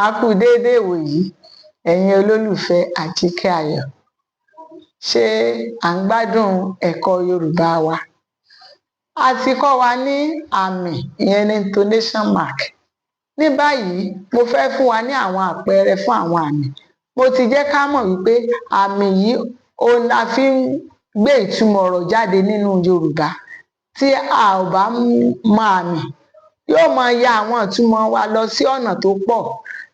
A kú déédé ìwòyí, ẹ̀yin olólùfẹ́ Àjíkẹ́ Ayọ̀. Ṣé à ń gbádùn ẹ̀kọ́ Yorùbá wa? A ti kọ́ wa ní àmì, ìyẹn ní intonation mark. Ní báyìí, mo fẹ́ fún wa ní àwọn àpẹẹrẹ fún àwọn àmì. Mo ti jẹ́ ká mọ̀ wípé àmì yìí, òun la fi ń gbé ìtumọ̀ ọ̀rọ̀ jáde nínú Yorùbá. Tí a ò bá mọ àmì, yóò máa ya àwọn ìtumọ̀ wa lọ sí ọ̀nà tó pọ̀,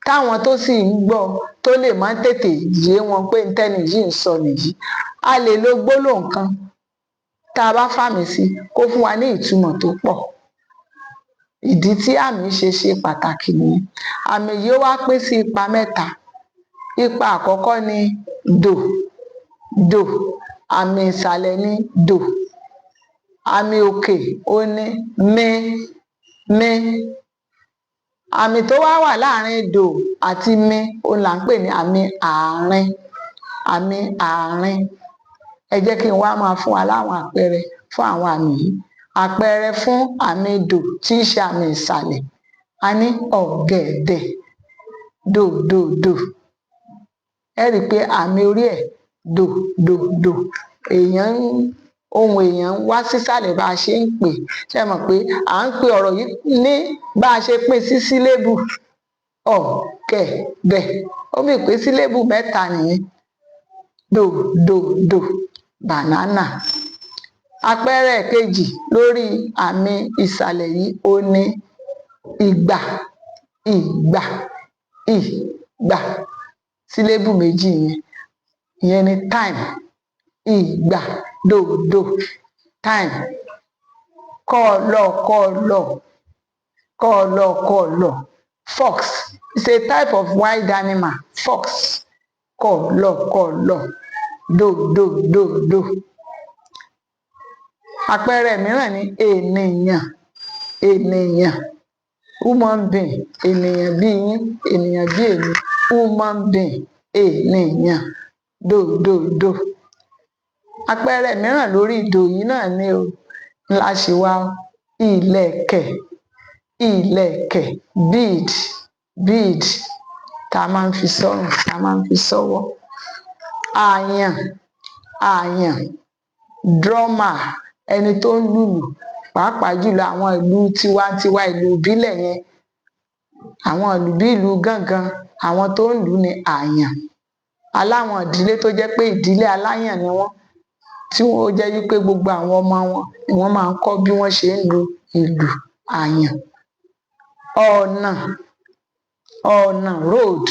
táwọn tó sì ń gbọ́ tó lè má tètè yé wọn pé n tẹ́ni yìí ń sọ nìyí. A lè lo gbólóhùn kan, tá a bá fàmì sí, kó fún wa ní ìtumọ̀ tó pọ̀. Ìdí tí àmì ṣe ṣe pàtàkì nìyẹn. Àmì yìí, ó wá pín sí ipa mẹ́ta. Ipa àkọ́kọ́ ni dò, dò. Àmì ìsàlẹ̀ ni dò. Àmì òkè òun ni mi, mi. Àmì tó wá wà láàrin dò àti mi, òun là ń pè ní àmì àárín, àmì àárín. Ẹ jẹ́ kí n wá máa fún wa láwọn àpẹẹrẹ fún àwọn àmì yìí. Àpẹẹrẹ fún àmì dò, tí í ṣe àmì ìsàlẹ̀, a ní ọ̀gẹ̀dẹ̀, dò, dò, dò. Ẹ rí i pé àmì orí ẹ̀, dò, dò, dò. Èèyàn ń ohùn èèyàn ń wá sísàlẹ̀ bá a ṣe ń pè. Ṣé ẹ mọ̀ pé à ń pe ọ̀rọ̀ yìí ní bá a ṣe pín sí syllable? Ọ̀gẹ̀dẹ̀, ó mì pé syllable mẹ́ta nìyẹn: dò, dò, dò, banana. Àpẹẹrẹ kejì lórí àmì ìsàlẹ̀ yìí, ó ní ìgbà, ìgbà, ìgbà. Syllable méjì yẹn, ìyẹn ni time. Ìgbà, dò, dò, time. Kọ̀lọ̀kọ̀lọ̀, kọ̀lọ̀kọ̀lọ̀, fox is a type of wild animal, fox. Kọ̀lọ̀kọ̀lọ̀, dò, dò, dò, dò. Àpẹẹrẹ mìíràn ni ènìyàn, ènìyàn, human being, ènìyàn bí yín, ènìyàn bí èmi, human being, ènìyàn, dò, dò, dò. Àpẹẹrẹ mìíràn lórí dò yìí náà ni o la ṣì wà: ìlẹ̀kẹ̀, ìlẹ̀kẹ̀, bead, bead, tá a máa ń fi sọ́rùn, tá a máa ń fi sọ́wọ́. Àyàn, àyàn, drummer, ẹni tó ń lùlù, pàápàá jùlọ àwọn ìlú tiwantiwa, ìlú ìbílẹ̀ yẹn, àwọn ìlú bí ìlú gángan, àwọn tó ń lù ú ní àyàn. Aláwọn ìdílé tó jẹ́ pé ìdílé aláyàn ni wọ́n, tí ó jẹ́ wípé gbogbo àwọn ọmọ wọn ni wọ́n máa ń kọ́ bí wọ́n ṣe ń lu ìlù àyàn. Ọ̀nà, ọ̀nà, road,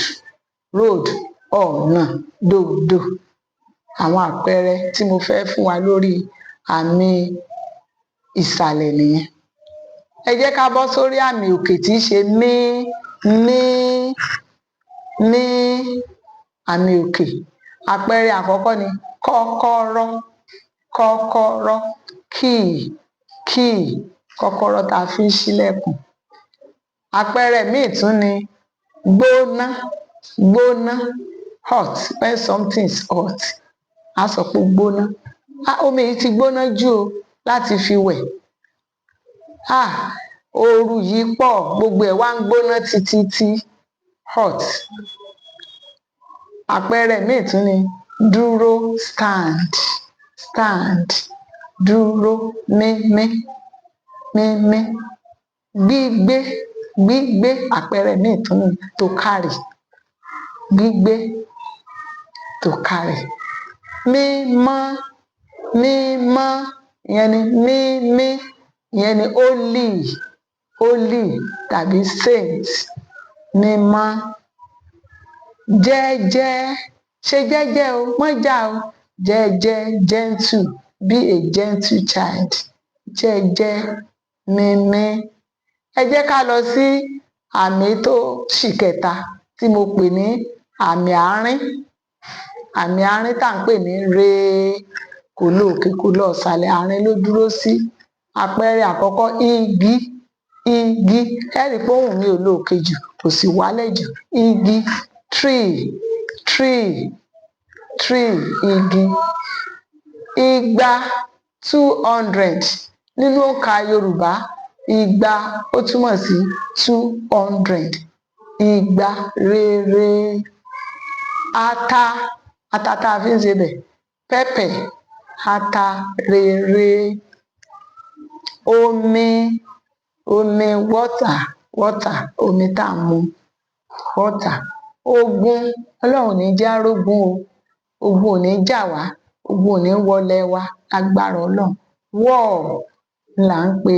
road, ọ̀nà, dòdò. Àwọn àpẹẹrẹ tí mo fẹ́ fún wa lórí àmì ìsàlẹ̀ nìyẹn. Ẹ jẹ́ ká bọ́ sórí àmì òkè, tí í ṣe mí, mí, mí, àmì òkè. Àpẹẹrẹ àkọ́kọ́ ni kọ́kọ́rọ́, kọ́kọ́rọ́, key, key, kọ́kọ́rọ́ tá a fi ń ṣílẹ̀kùn. Àpẹẹrẹ míì tún ni gbóná, gbóná, hot. When something is hot, á sọ pé ó gbóná. Ah, omi yìí ti gbóná jù o láti fi wẹ̀. Ah, ooru yìí pọ̀, gbogbo ẹ̀ wá ń gbóná tititi, hot. Àpẹẹrẹ míì tún ni dúró, stand, stand, dúró, mímí, mímí. Gbígbé, gbígbé. Àpẹẹrẹ míì tún ni to carry, gbígbé, to carry. Mímọ́, mímọ́, ìyẹn ni mímí, ìyẹn ni holy, holy tàbí saint, mímọ́. Jẹ́jẹ́, ṣe jẹ́jẹ́ o, má jà o, jẹ́jẹ́, gentle, be a gentle child, jẹ́jẹ́, mímí. Ẹ jẹ́ ká lọ sí àmì tó ṣìkẹta tí mo pè ní àmì àárín, àmì àárín tá à ń pè ní re. Kò lọ òkè, kò lọ ìsàlẹ̀, àárín ló dúró sí. Àpẹẹrẹ àkọ́kọ́, igi, igi. Ẹ rí i pé ohùn mi ò lọ òkè jù, kò sì wálẹ̀ jù. Igi, tree, tree, tree, igi. Igba, 200. Nínú òǹkà Yorùbá, igba, ó túmọ̀ sí 200. Ìgbà rere. Ata, ata tá a fi ń sebẹ̀, pepper, ata rere. Omi, omi, water, water, omi tá à ń mu, water. Ogun, Ọlọ́run ò ní jẹ́ á rógun o. Ogun ò ní jà wá, ogun ò ní wọlẹ̀ wa lágbára Ọlọ́run. War là ń pe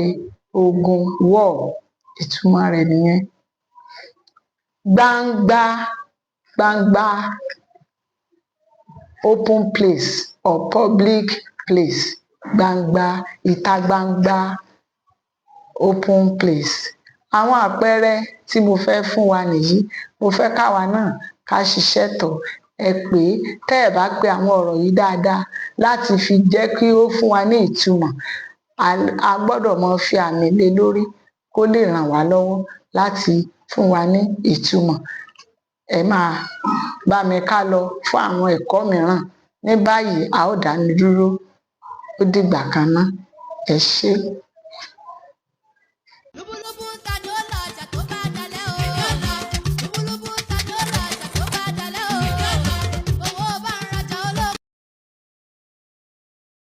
ogun, war, ìtumọ̀ rẹ̀ nìyẹn. Gbangba, gbangba, open place or public place. Gbangba, ìta gbangba, open place. Àwọn àpẹẹrẹ tí mo fẹ́ fún wa nìyí. Mo fẹ́ káwa náà ká ṣiṣẹ́ tọ̀ ọ́. Ẹ pè é. Tẹ́ ẹ̀ bá pe àwọn ọ̀rọ̀ yìí dáadáa láti fi jẹ́ kí ó fún wa ní ìtumọ̀, a gbọ́dọ̀ máa fi àmì lé e lórí kó lè ràn wá lọ́wọ́ láti fún wa ní ìtumọ̀. Ẹ máa bá mi ká lọ fún àwọn ẹ̀kọ́ mìíràn. Ní báyìí, a ó dánu dúró. Ó dìgbà kan ná. Ẹ ṣé.